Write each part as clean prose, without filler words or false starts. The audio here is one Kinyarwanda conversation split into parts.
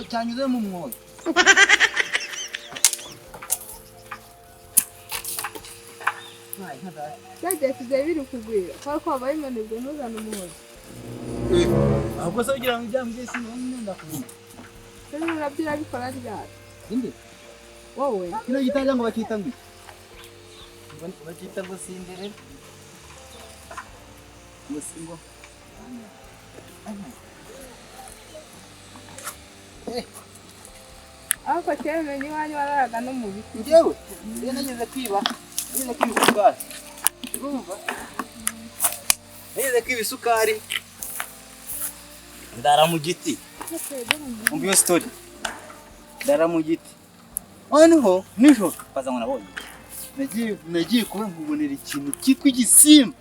Cyanyuze mu mwoyo. Cyagiye kujya biri kugwira kubera ko wabaye imanirwa ntuzane umuhozi. Ahubwo se ugira ngo ibyangu byose ni wowe ndakubona. Rero nabyo urabikora ryari? Inde? Wowe. Kino gitangira ngo bakita ngo iki? Bakita ngo Cinderella. Ngo singo. Ariko kera umenye iwanyu wararaga no mu biti. Njyewe njye nageze kwiba. Nageze kwiba isukari. Urumva? Nageze kwiba isukari. Ndara mu giti. Umva iyo story. Ndara mu giti. Noneho nijoro baza ngo nabonye. Nagiye kuba nkubonera ikintu cyitwa igisimba.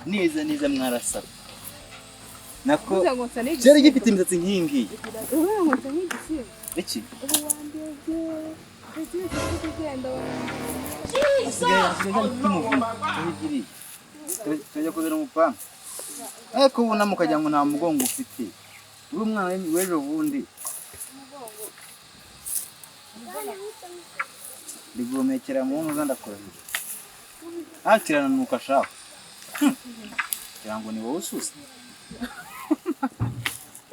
Neza neza mwarasaba. Nako Uvuze ngo nsa n'igisimba. cyari gifite imisatsi nk'iyi ngiyi. Uvuze ngo nsa nk'igisimba. Iki? Ubu wandebye. Ndetse ufite ugenda Asigaye kimuvuna. Tubigiriye. Tujya kuzana umupanga. Ariko ubona mukagira ngo nta mugongo ufite. Uri umwana w'ejo bundi. Ndigomekera mu ntuza ndakurahira. Ah, kirananuka shaho. Kugira ngo ni wowe ususa.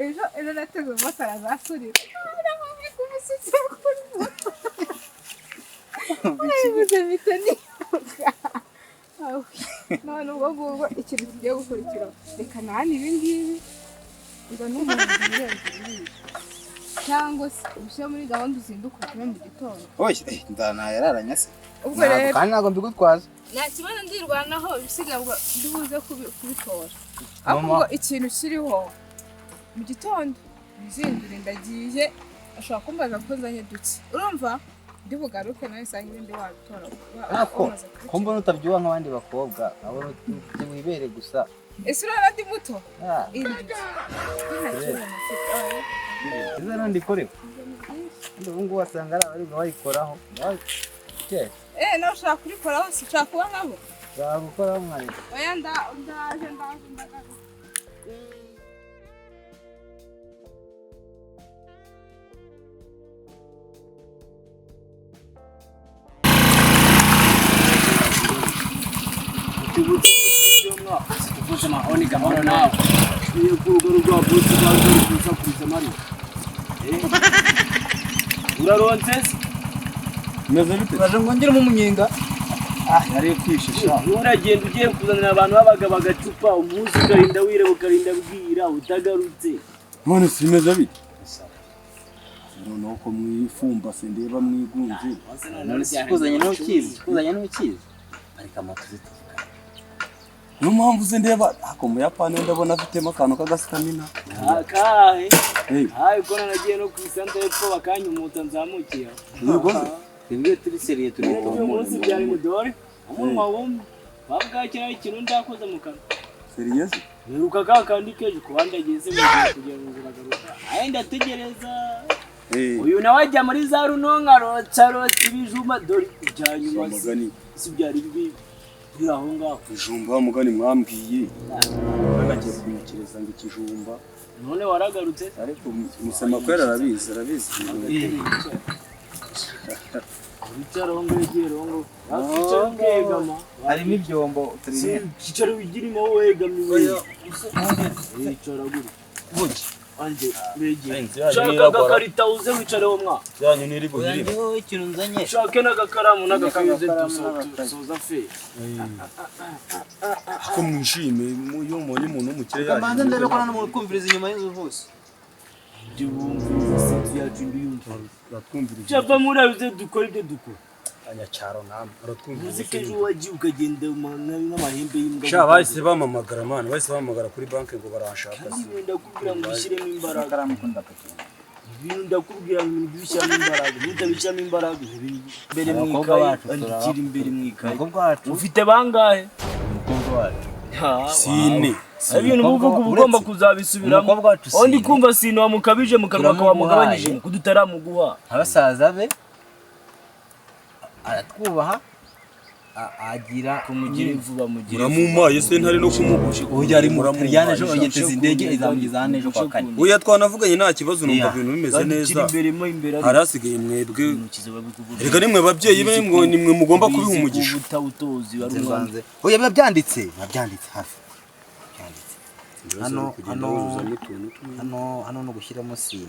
Ejo ejo nateze umumotari azasurira. Umushyitsi kuri moto. Bivuze mpita niruka. None ubwo ngubwo ikintu kigiye gukurikira reka nani ibi ngibi ngo n'umuntu urenze ibi cyangwa se ubishyire muri gahunda uzinduka ukore mu gitondo. Oye, ndanayararanya se. Ubwo rero kandi ntabwo mbigutwaza. Nta kibazo ndirwanaho ibisigaye ubwo ndibuze kubitora. Ariko ubwo ikintu kiriho mu gitondo nzindure ndagiye ashobora kumbaza ko nzanye duke. Urumva ndi bugaruke nawe nsange ibindi wabitora. Ako ko mbona utabyuba nk'abandi bakobwa, abona wibere gusa. Ese urabona ndi muto? Ah. Indi. Izo nundi ikorewe. Ubu ngubu wasanga ari abarirwa bayikoraho. Eh, nawe ushaka kurikoraho si ushaka kuba nkabo? Ushaka gukoraho mwareka. Oya ndaje ndaje ndagaruka. Uraronse se? Meze bite? Uraje ngo ngeremo umunyenga. Ah, yari kwishisha. Uragenda ugiye kuzanira abantu b'abagabo agacupa umunsi ukarinda wireba ukarinda bwira utagarutse. None si meze bite? Noneho ko mwifumbase ndeba mwigunze. None si kuzanye n'ukizi, kuzanye n'ukizi. Ariko moto zituvuga. Niyo mpamvu se ndeba ako muyapani ndabona afitemo akantu k'agastamina. Akahe? Hayi ko nagiye no ku isanta y'epfo bakanyumuta nzamukiye. Yego se. Twebwe turi seriye turi Uyu munsi byari mudore. Umunwa wumye. Babwakira ikintu ndakoze mu kanwa. Seriye se? Biruka ka kandi keje kubanda ageze mu gihe kugira ngo uragaruka. Aye ndategereza. Uyu nawe ajya muri za runonka rotsa rotsa ibijumba dore byanyuma si byari bibi. Biri aho ngaho. Ijumba mugani mwambwiye. Nagagiye kunyikiriza ngo ikijumba. None waragarutse? Ariko musema kwera arabizi, arabizi. Wicara aho ngaho ugiye rongo. Wicara ukegama. Harimo ibyombo turi. Wicara wigirimo wegamye. Wicara gutya. Gutya. Anje begeye. Shaka agakarita uze wicareho mwa. Yanyu niri buhirire. Wowe ikintu nzanye. Shake n'agakaramu n'agakayi uze dusoza fe. Ko mwishime iyo mubonye umuntu w'umukire yaje. Kamanze ndebe ko nta kumviriza inyuma y'inzu hose. Ibyo bumviriza si yacu ndi yumva. Uratwumviriza. Cyava muri abize dukora ibyo dukora. Anyacyaro namwe uratwumviriza. Uzi ko ejo wagiye ukagenda nk'amahembe y'imbwa. Sha bahise bamamagara man, bahise bamamagara kuri banki ngo baranshaka. Ndakubwira ngo ushyiremo imbaraga. Ibintu ndakubwira ngo ubishyiramo imbaraga, utabishyiramo imbaraga imbere mu ikayi, andikira imbere mu ikayi. Ufite bangahe? Umukobwa wacu. Sine. Ibintu muvuga uba ugomba kuzabisubiramo. Aho ndi kumva sine wamukabije mu kanwa kawe wamugabanyije kudutaramuguha. Abasaza be aratwubaha Agira kumugire vuba mugire. Uramumaye se ntari no kumugusha. Oya ari mu Butaliyani ejo yiteze indege izamugeza hano ejo kwa kane. Oya twanavuganye nta kibazo numva ibintu bimeze neza. Imbere hari hasigaye mwebwe. Reka nimwe babyeyi be ngo nimwe mugomba kubiha umugisha. Oya biba byanditse, biba byanditse hafi. Byanditse. Hano hano hano hano no gushyiramo sine.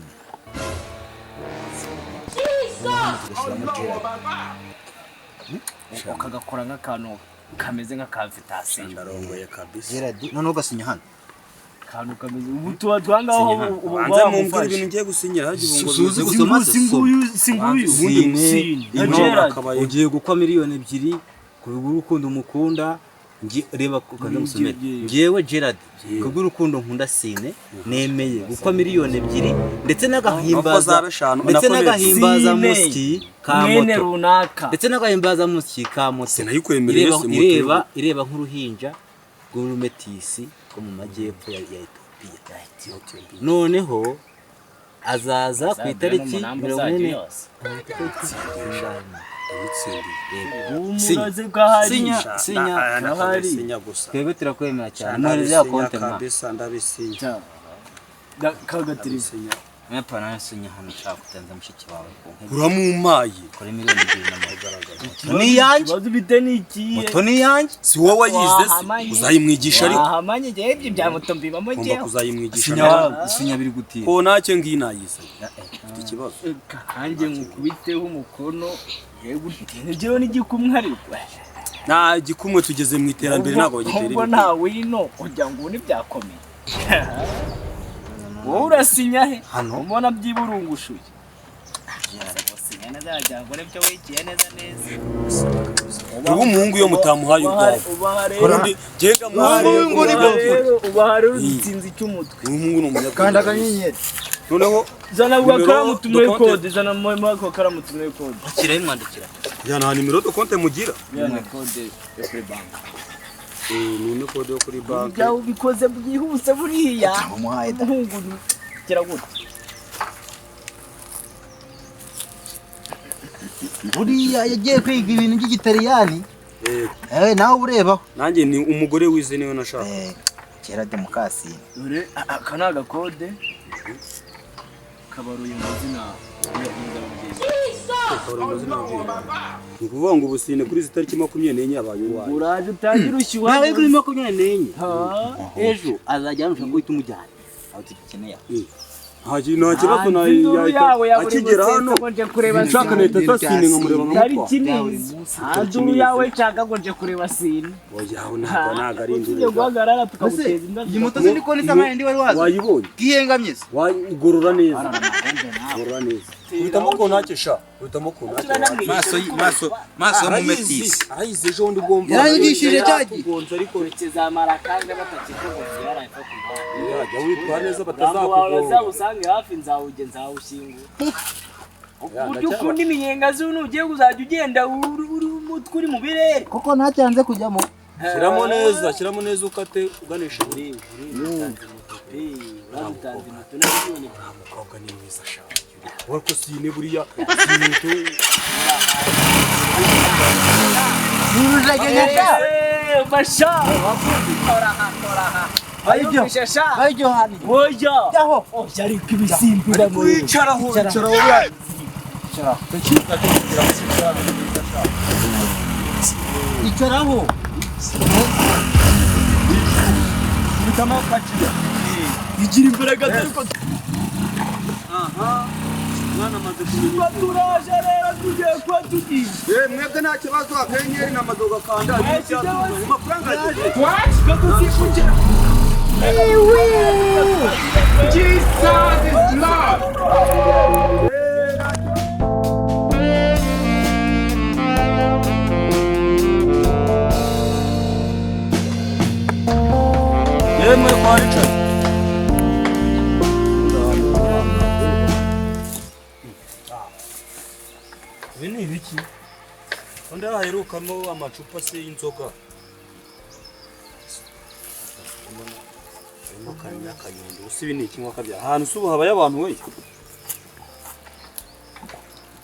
Ukagakora nk'akantu kameze nk'akamvitasiyo. Ndarongoye kabisa. Gerard none ugasinya hano. Kantu kameze ubu tuba twangaho ubu banza mumbwira ibintu ngiye gusinyira haje ngo suzi gusoma singuyu singuyu sine. Ugiye gukwa miliyoni 2 kubw'urukundo mukunda. Reba ukaza gusomera. Ngewe Gerard kubw'urukundo nkunda sine nemeye gukwa miliyoni 2 ndetse n'agahimbaza ndetse n'agahimbaza musiki ka moto runaka ndetse n'agahimbaza musiki ka moto sinayikwemereye se moto ireba ireba nk'uruhinja rw'urumetisi rwo mu majyepfo ya Ethiopia. Noneho azaza ku itariki 40. Sinya sinya sinya gusa. Twebwe turakwemera cyane. Mwohereze ya konte ma. Kabisa ndabisinya. Kagatirisinya. Mwepa nawe sinya hano nshaka kutenza mushiki wawe. Uramumaye. Kuri miliyoni 2 na magaragara. Ni yanjye. Bazi bite ni ikiye. Moto ni yanjye. Si wowe wayize se uzayimwigisha ariko. Ahamanye je ibyo bya moto mbibamo je. Ugomba kuzayimwigisha. Sinya sinya biri gutira. Ko nacyo ngiyi nayize. Mfite ikibazo. Kanjye ngukubiteho umukono. Yego ngewe n'igikumwe ariko. Nta gikumwe tugeze mu iterambere ntabwo bagitera. Ubwo nta wino ujya ngo ni byakomeye. Wowe urasinya he? Ubona byiburungushuye. Sinya neza wagira ngo nibyo wigiye neza neza. Ubu umuhungu yo mutamuhaye urwawe. Urundi genda muhungu ni bwo. Ubahare urutsinzi cy'umutwe. Umuhungu ni umunyakuri. Kanda akanyenyeri. Noneho zana bwa tumuhe code, zana mu karamu tumuhe code. Akira imwandikira. Ya nta nimero de compte mugira. Ya na code yo kuri bank. Ni code yo kuri bank. Bya ubikoze byihuse buriya. Umuhungu kira gute. Buriya yagiye kwiga ibintu by'igitaliyani. Nawe urebaho. Nanjye ni umugore wize niwe nashaka. Kera demokasi. Dore aka ni agakode kabaruye amazina Ni ukuvuga ngo ubusine kuri izi tariki 24 yabaye uwawe. Uraje utangira ushyuha. Nawe kuri 24. Ejo azajya arusha guhita umujyana. Aho tugikeneye. Nta kibazo na akigera hano. Nshaka neta tasine nkamureba nkamutwa. Nta yawe nshaka ngo nje kureba sine. Oya ntabwo ari induru. Ugiye guhagarara tukaguteza inda. Iyi moto siniko ni sama ndi wari wazi. Wayibonye. Gihengamye se. Wayigorora neza. Gorora neza. Uhitamo ko ntakesha. Uhitamo ko ntakesha. Maso maso maso mu metisi. Arayize ejo ndi ugomba. Yarangishije cyagi. Kugonza ariko kizamara kandi batakikugonza yarapfa kumara. Yajya witwara neza batazakugonga. Usange hafi nzawuge nzawushyingura. Uburyo ukunda iminyenga z'uno ugiye kuzajya ugenda uri umutwe uri mu birere. Koko ntacyanze kujyamo. Shyiramo neza, shyiramo neza ukate uganisha uri. Uradutanze moto na miliyoni. Umukobwa ni mwiza shaka. Wariko sine buriya sine. Nurujagenya. Basha. Tora. Ayibyo. Ayibyo hani. Oya. Yaho. Oya ariko ibisimbura mu. Wicaraho, wicaraho. Icaraho. Bitama kaciya. Igira imbaraga ariko. Aha. Mwana amaze kumenya. Turaje rero tugiye kuba tugiye. Mwebwe nta kibazo akanyenyeri na madoga kanda. Amafaranga yagiye. What? Gadusikuje. Jesus is Lord. Yemwe kwa Richard. Ibi ni ibiki? Undi aherukamo amacupa se y'inzoga. Harimo kanyundo. Usi ibi ni ikinywa kabya. Ahantu subu habaye abantu we.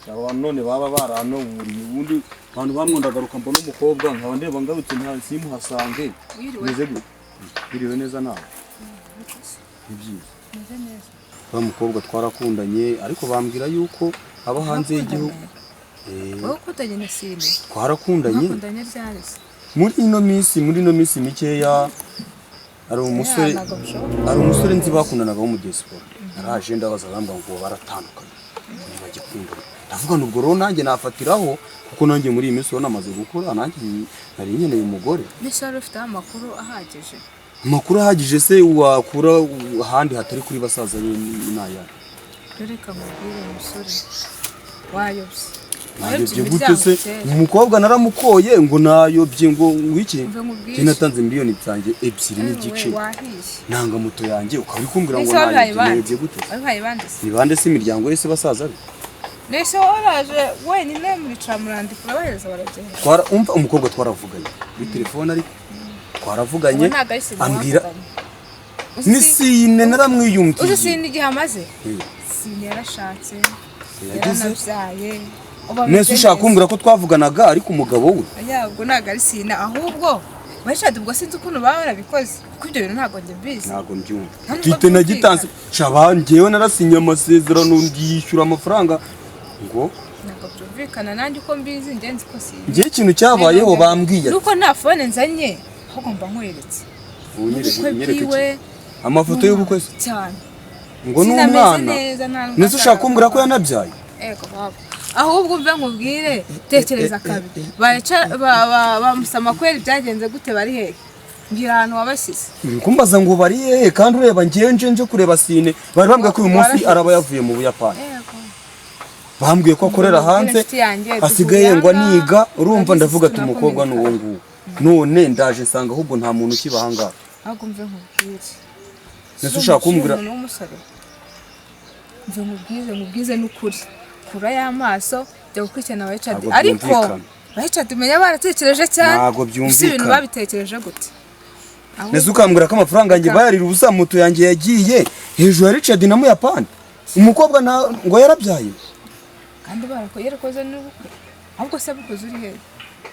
Aba bantu none baba baranoburiye ubundi abantu bamwe ndagaruka mbona umukobwa nkaba ndeba ngarutse nta simuhasange. Wiriwe. Meze gute? Biriwe neza nawe? Ni byiza. Meze neza. Wa mukobwa twarakundanye ariko bambwira yuko aba hanze y'igihugu. Wowe ukundanye na Sine? Twarakundanye. Mwakundanye ryari se? Muri ino minsi mikeya ari umusore Ntabwo bishoboka. ari umusore nzi bakundanaga wo mu diaspora. Naraje ndabaza bambwira ngo baratandukanye. Ntibagikundana. Ndavuga nubwo rero nanjye nafatiraho kuko nanjye muri iyi minsi urabona namaze gukura nanjye nari nkeneye umugore. Mbese wari ufite amakuru ahagije? Amakuru ahagije se wakura ahandi hatari kuri basaza be n'aya. Reka nkubwire umusore wayobye. Nayobye gute se? Umukobwa naramukoye ngo nayobye ngo ngwiki. Mve nkubwire. Njye natanze miliyoni zanjye 2.5. Wahiye. Nanga moto yanjye ukaba uri kumbwira ngo Mbese wabihaye nayobye bande? nayobye gute? Wabihaye bande se? Ni bande se imiryango yese basaza be? Nese waraje wenyine mwicara murandika urabahereza baragenda. Twara umva umukobwa twaravuganye kuri telefone ariko twaravuganye Ubu ntabwo ari Sine ambwira mwavuganye. ni Sine naramwiyumviye. Uzi Sine igihe amaze? Sine yarashatse, Yagize yaranabyaye. Ubu ameze Nese ushaka neza. kumbwira ko twavuganaga ariko umugabo we? Oya, ubwo ntabwo ari Sine ahubwo Richard ubwo sinzi ukuntu baba barabikoze kuko ibyo bintu ntabwo njye mbizi. Ntabwo mbyumva. Nta nubwo Mfite na gitansi shaba njyewe narasinye amasezerano ndishyura amafaranga ngo Ntabwo byumvikana nanjye uko mbizi njye nzi ko Sine. njye ikintu cyabayeho bambwiye ati, Nuko nta phone nzanye ahubwo mba nkweretse. unyereke Ubukwe unyereke bwiwe iki? Amafoto y'ubukwe se cyane. ngo Sine ameze n'umwana. neza, nta ndwara Nese ushaka kumbwira ko yanabyaye? Ego baba. Ahubwo mve nkubwire tekereza kabiri. Bamusama kweri byagenze gute bari hehe? Mbwira ahantu wabashyize. Kumbaza ngo bari hehe kandi ureba ngiye nje kureba Sine bari bambwiye ko uyu munsi araba yavuye mu Buyapani. Ego. Bambwiye ko akorera hanze Inshuti yanjye, asigaye ngo duhurira aniga urumva aha, ndavuga ati umukobwa ni tunakomereka. uwo nguwo. None ndaje nsanga ahubwo nta muntu ukiba aha ngaha. Ahubwo mve nkubwire. Nese ushaka kumbwira Umuntu w'umusore. Mve nkubwize n'ukuri. Kura y'amaso jya gukurikirana ba Richard. Ntabwo Ariko byumvikana. ba Richard umenya baratekereje cyane. Ntabwo Ese ibintu byumvikana. babitekereje gute? Ahubwo Nese ukambwira ko amafaranga yanjye bayarira ubusa moto yanjye yagiye hejuru ya Richard na Muyapani. Umukobwa ngo yarabyaye. kandi yarakoze n'ubukwe. Ahubwo se bukoze uri hehe?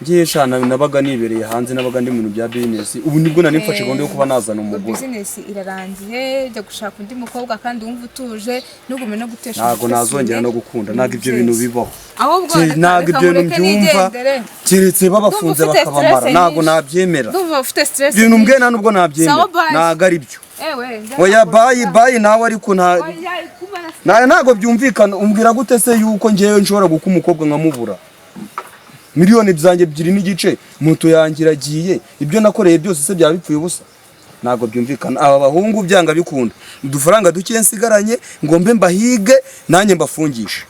Ngiye shana nabaga nibereye hanze nabaga ndi mu bintu bya business ubu nibwo nari mfashe gahunda yo kuba nazana Ubwo umugore. business irarangiye jya gushaka undi mukobwa kandi wumva utuje ntugume no gutesha Ntabwo umutwe nazongera Sine. no gukunda ntabwo ibyo bintu bibaho. Ahubwo Ntabwo reka ibyo bintu nkureke mbyumva nigendere. keretse babafunze Ndumva ufite bakabamara stress ntabwo nyinshi. nabyemera. Ndumva ufite stress. Ibintu nyinshi. mbwe nta nubwo nabyemera Sawa, bye. ntabwo ari byo. Ewe, Oya bayi bayi nawe ariko nta Oya, kuba na ntabwo byumvikana umbwira gute se yuko ngewe nshobora guka umukobwa nkamubura. Miliyoni zanjye 2.5 moto yanjye iragiye ibyo nakoreye byose se byaba bipfuye ubusa. Ntabwo byumvikana aba bahungu byanga bikunda udufaranga duke nsigaranye ngo mbe mbahige nanjye mbafungishe.